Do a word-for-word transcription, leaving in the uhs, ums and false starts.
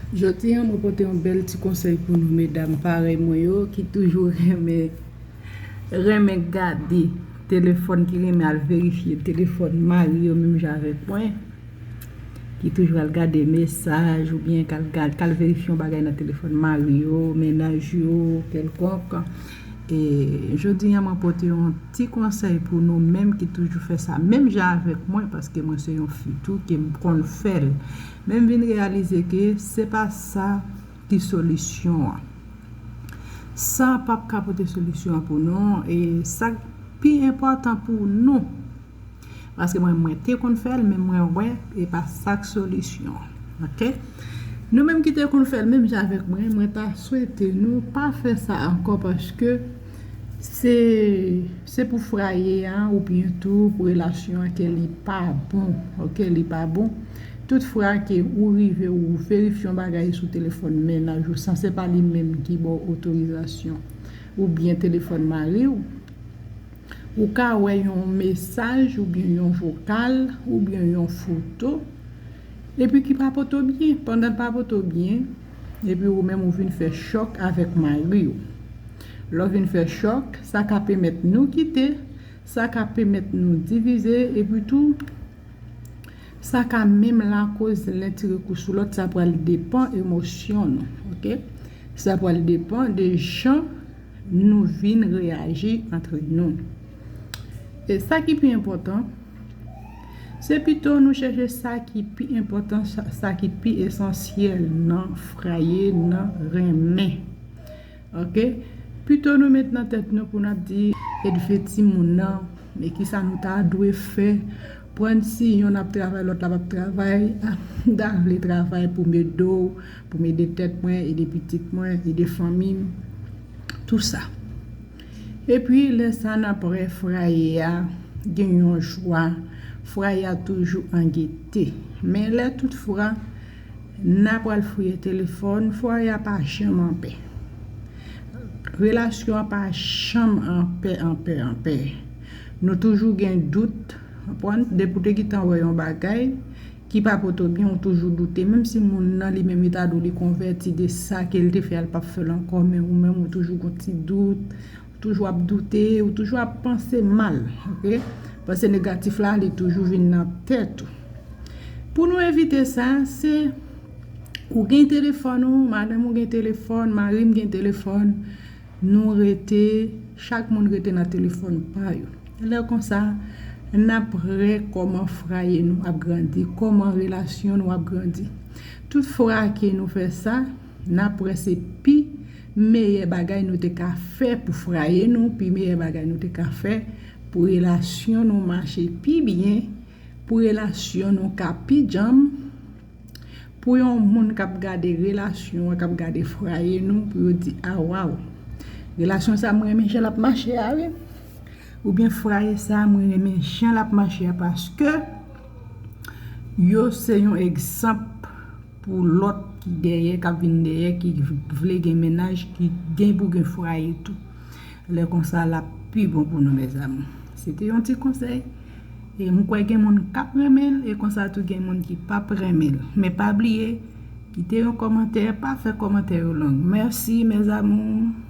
Jodi a, mwen pote yon bèl ti konsèy pou nou, medam parèy mwen yo, ki toujou renmen, renmen gade telefòn, ki renmen al verifye telefòn mari yo, menm jan avèk mwen, ki toujou al gade mesaj oubyen k al gad, k al verifye yon bagay nan telefòn mari yo, mennaj yo, kèlkonk. E jodi a, mwen pote yon ti konsèy pou nou menm ki toujou fè sa, menm jan avèk mwen, paske mwen se yon fi tou, ke m konn fè l. Men m vin reyalize ke se pa sa ki solisyon an. Sa p ap ka pote solisyon an pou nou, e sa k pi enpòtan pou nou. Paske mwen, mwen te konn fè l, men mwen wè, e pa sa k solisyon an. Oke? Nou menm ki te konn fè l, menm jan avèk mwen, mwen ta swete nou pa fè sa ankò, paske se, se pou fraye a, oubyen tou pou relasyon an ke li pa bon, oke, li pa bon. Tout fwa ke ou rive, ou verifye yon bagay sou telefòn mennaj ou, san se pa li menm ki ba w otorizasyon, oubyen telefòn mari w, ou ka wè yon mesaj, oubyen yon vokal, oubyen yon foto, epi ki pa pote w byen. Pandan l pa pote w byen, epi ou menm ou vin fè chòk avèk mari w. Lè w vin fè chòk, sa ka pèmèt nou kite, sa ka pèmèt nou divize, epi tou, sa ka menm lakoz len tire kou sou lòt, sa pral depann emosyon nou, oke? Sa pral depann de jan nou vin reyaji antre nou. E sa ki pi enpòtan, se pito nou chèche sa ki pi enpòtan, sa, sa ki pi esansyèl nan fraye, nan renmen. Oke? Pito nou met nan tèt nou pou n ap di, edve timoun nan, men kisa nou ta dwe fè, pran si yonn ap travay, lòt la p ap travay, m ta vle travay pou m ede w, pou m ede tèt mwen, ede pitit mwen, ede fanmi m, tou sa. Epi, lè sa n ap wè fraye a, gen yon jwa, fraye a toujou an gete. Men lè tout fwa, n a pral fouye telefòn, fraye a pa janm anpè. Relasyon an pa janm anpè, anpè, anpè. Nou toujou gen dout, konprann? Depi w te gentan wè yon bagay ki pa pote w byen, ou toujou doute. Menm si moun nan li menm li ta di w li konvèti de sa ke l te fè a, l p ap fè l ankò, men ou menm ou toujou gon ti dout, ou toujou ap doute, ou toujou ap panse mal, oke? Panse negatif la, li toujou vin nan tèt ou. Pou nou evite sa, se ou gen telefòn ou, madanm ou gen telefòn, mari m gen telefòn, nou rete, chak moun rete nan telefòn pa yo. Lè konsa, n ap wè kòman fraye nou ap grandi, kòman relasyon nou ap grandi. Tout fwa ke nou fè sa, n ap wè se pi meyè bagay nou te ka fè pou fraye nou, pi meyè bagay nou te ka fè pou relasyon nou mache pi byen, pou relasyon nou ka pi djanm, pou yon moun k ap gade relasyon an, k ap gade fraye nou, pou yo di, a, waw, relasyon sa, mwen renmen jan l ap mache a, wi. Oubyen fraye sa, mwen renmen jan l ap mache a, paske yo se yon egzanp pou lòt ki dèyè, k ap vin dèyè, ki vle gen mennaj, ki gen pou gen fraye tou. Lè konsa, l ap pi bon pou nou, mezanmi. Se te yon ti konsèy. E m kwè gen moun k ap renmen l, e konsa tou gen moun ki p ap renmen l. Men pa bliye, kite yon kòmantè, pa fè kòmantè yo long. Mèsi, mes amours.